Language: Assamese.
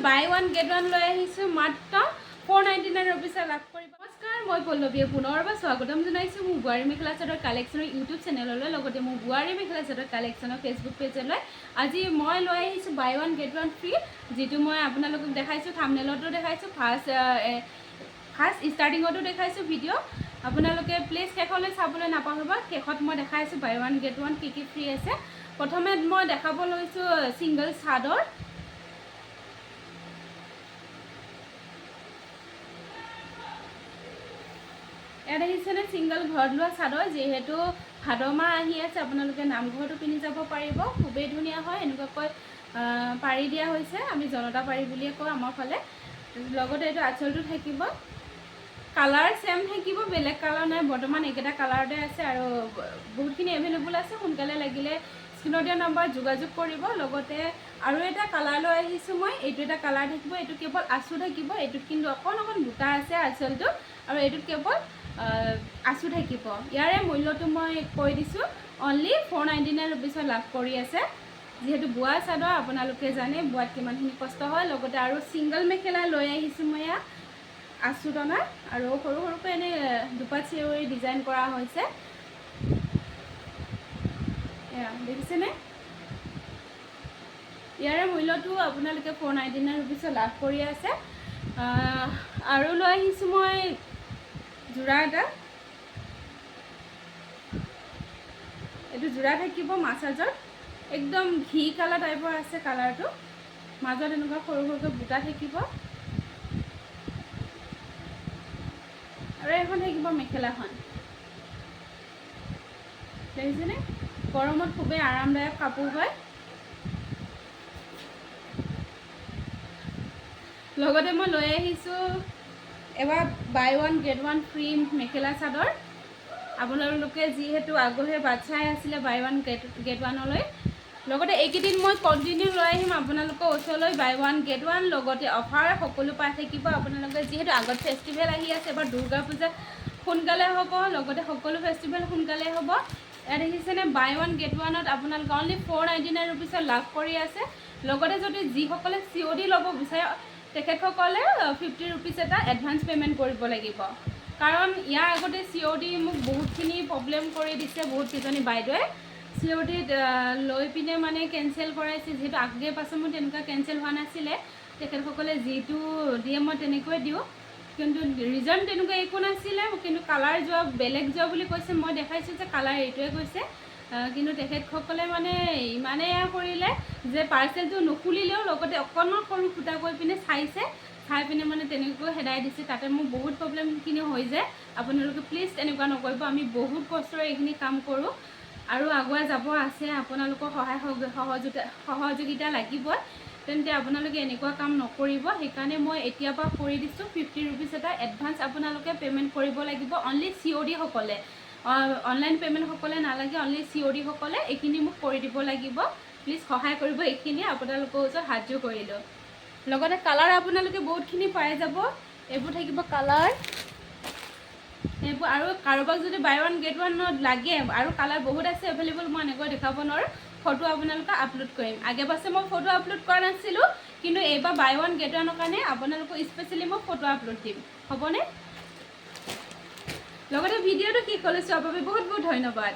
বাই ওৱান গেট ওৱান লৈ আহিছোঁ। মাত্ৰ 499 ৰুপিছত লাভ কৰিব। নমস্কাৰ, মই পল্লৱীয়ে পুনৰবাৰ স্বাগতম জনাইছোঁ মোৰ বোৱাৰী মেখেলা চাদৰ কালেকশ্যনৰ ইউটিউব চেনেললৈ, লগতে মোৰ বোৱাৰী মেখেলা চাদৰ কালেকশ্যনৰ ফেচবুক পেজলৈ। আজি মই লৈ আহিছোঁ buy one get one free, যিটো মই আপোনালোকক দেখাইছোঁ, থামনেলতো দেখাইছোঁ, ফাৰ্ষ্ট ফাৰ্ষ্ট ষ্টাৰ্টিঙতো দেখাইছোঁ ভিডিঅ'। আপোনালোকে প্লিজ শেষলৈ চাবলৈ নাপাহৰিব। শেষত মই দেখাইছোঁ বাই ওৱান গেট ওৱান কি কি ফ্ৰী আছে। প্ৰথমে মই দেখাব লৈছোঁ ছিংগল চাদৰ। ইয়াত আহিছেনে ছিংগল ঘৰত লোৱা চাদৰ। যিহেতু ভাদ মাহ আহি আছে, আপোনালোকে নামঘৰতো পিন্ধি যাব পাৰিব। খুবেই ধুনীয়া হয়। এনেকুৱাকৈ পাৰি দিয়া হৈছে, আমি জনতা পাৰি বুলিয়ে কওঁ আমাৰ ফালে। লগতে এইটো আঁচলটো থাকিব। কালাৰ ছেম থাকিব, বেলেগ কালাৰ নাই। বৰ্তমান এইকেইটা কালাৰতে আছে আৰু বহুতখিনি এভেইলেবল আছে। সোনকালে লাগিলে স্ক্ৰীণত দিয়া নম্বৰত যোগাযোগ কৰিব। লগতে আৰু এটা কালাৰ লৈ আহিছোঁ মই। এইটো এটা কালাৰ থাকিব। এইটো কেৱল আঁচু থাকিব। এইটোত কিন্তু অকণ অকণ বুটা আছে আঁচলটো আৰু এইটোত কেৱল আঁচু থাকিব। ইয়াৰে মূল্যটো মই কৈ দিছোঁ, অনলি 499 ৰুপিছত লাভ কৰি আছে। যিহেতু বোৱা চাদৰ, আপোনালোকে জানে বোৱাত কিমানখিনি কষ্ট হয়। লগতে আৰু ছিংগল মেখেলা লৈ আহিছোঁ মই। ইয়াত আঁচু টনা আৰু সৰু সৰুকৈ এনেই দুপাত চেউৰি ডিজাইন কৰা হৈছে। এয়া দেখিছেনে? ইয়াৰে মূল্যটো আপোনালোকে 499 ৰুপিছত লাভ কৰি আছে। আৰু লৈ আহিছোঁ মই যোৰা এটা। এইটো যোৰা থাকিব মাছাজত। একদম ঘি কালাৰ টাইপৰ আছে কালাৰটো। মাজত এনেকুৱা সৰু সৰুকৈ বুটা থাকিব আৰু এখন থাকিব মেখেলাখন। দেখিছেনে? গৰমত খুবেই আৰামদায়ক কাপোৰ হয়। লগতে মই লৈ আহিছোঁ এবাৰ buy one get one free mekhela chador. আপোনালোকে যিহেতু আগ্ৰহে বাট চাই আছিলে বাই ওৱান গেট গেট ওৱানলৈ, লগতে এইকেইদিন মই কণ্টিনিউ লৈ আহিম আপোনালোকৰ ওচৰলৈ বাই ওৱান গেট ওৱান, লগতে অফাৰ সকলো পাই থাকিব আপোনালোকে। যিহেতু আগত ফেষ্টিভেল আহি আছে, এবাৰ দুৰ্গা পূজা সোনকালে হ'ব, লগতে সকলো ফেষ্টিভেল সোনকালে হ'ব। ইয়াত দেখিছেনে? বাই ওৱান গেট ওৱানত আপোনালোকে অনলি 499 ৰুপিছত লাভ কৰি আছে। লগতে যদি যিসকলে চিঅ' ডি ল'ব বিচাৰে, তেখেতসকলে 50 ৰুপিজ এটা এডভান্স পে'মেণ্ট কৰিব লাগিব। কাৰণ ইয়াৰ আগতে চিঅ' ডি মোক বহুতখিনি প্ৰব্লেম কৰি দিছে। বহুতকেইজনী বাইদেৱে চিঅ' ডিত লৈ পিনে মানে কেঞ্চেল কৰাইছে। যিহেতু আগে পাছে মোৰ তেনেকুৱা কেঞ্চেল হোৱা নাছিলে। তেখেতসকলে যিটো দিয়ে মই তেনেকৈ দিওঁ। কিন্তু ৰিজন তেনেকুৱা একো নাছিলে, কিন্তু কালাৰ যোৱা, বেলেগ যোৱা বুলি কৈছে। মই দেখাইছোঁ যে কালাৰ এইটোৱে গৈছে। কিন্তু তেখেতসকলে মানে ইমানেই এয়া কৰিলে যে পাৰ্চেলটো নুখুলিলেও লগতে অকণমান সৰু ফুটা কৰি পিনে চাইছে, চাই পিনে মানে তেনেকৈ খেদাই দিছে। তাতে মোৰ বহুত প্ৰব্লেমখিনি হৈ যায়। আপোনালোকে প্লিজ তেনেকুৱা নকৰিব। আমি বহুত কষ্টৰে এইখিনি কাম কৰোঁ আৰু আগুৱাই যাব আছে। আপোনালোকৰ সহায় সহযোগিতা লাগিব। তেন্তে আপোনালোকে এনেকুৱা কাম নকৰিব। সেইকাৰণে মই এতিয়াৰ পৰা কৰি দিছোঁ, 50 ৰুপিজ এটা এডভান্স আপোনালোকে পে'মেণ্ট কৰিব লাগিব। অনলি চিঅ' ডিসকলে, অনলাইন পে'মেণ্টসকলে নালাগে। অনলি চিঅ' ডিসকলে এইখিনি মোক কৰি দিব লাগিব। প্লিজ সহায় কৰিব। এইখিনি আপোনালোকৰ ওচৰত হাতযোৰ কৰিলোঁ। লগতে কালাৰ আপোনালোকে বহুতখিনি পাই যাব। এইবোৰ থাকিব কালাৰ এইবোৰ। আৰু কাৰোবাক যদি বাই ওৱান গেট ওৱানত লাগে, আৰু কালাৰ বহুত আছে এভেইলেবল। মই এনেকৈ দেখাব নোৱাৰোঁ। ফটো আপোনালোকে আপলোড কৰিম। আগে পাছে মই ফটো আপলোড কৰা নাছিলোঁ, কিন্তু এইবাৰ বাই ওৱান গেট ওৱানৰ কাৰণে আপোনালোকক স্পেচিয়েলি মই ফটো আপলোড দিম। হ'বনে? লগতে ভিডিঅ'টো শেষলৈ চোৱাৰ বাবে বহুত বহুত ধন্যবাদ।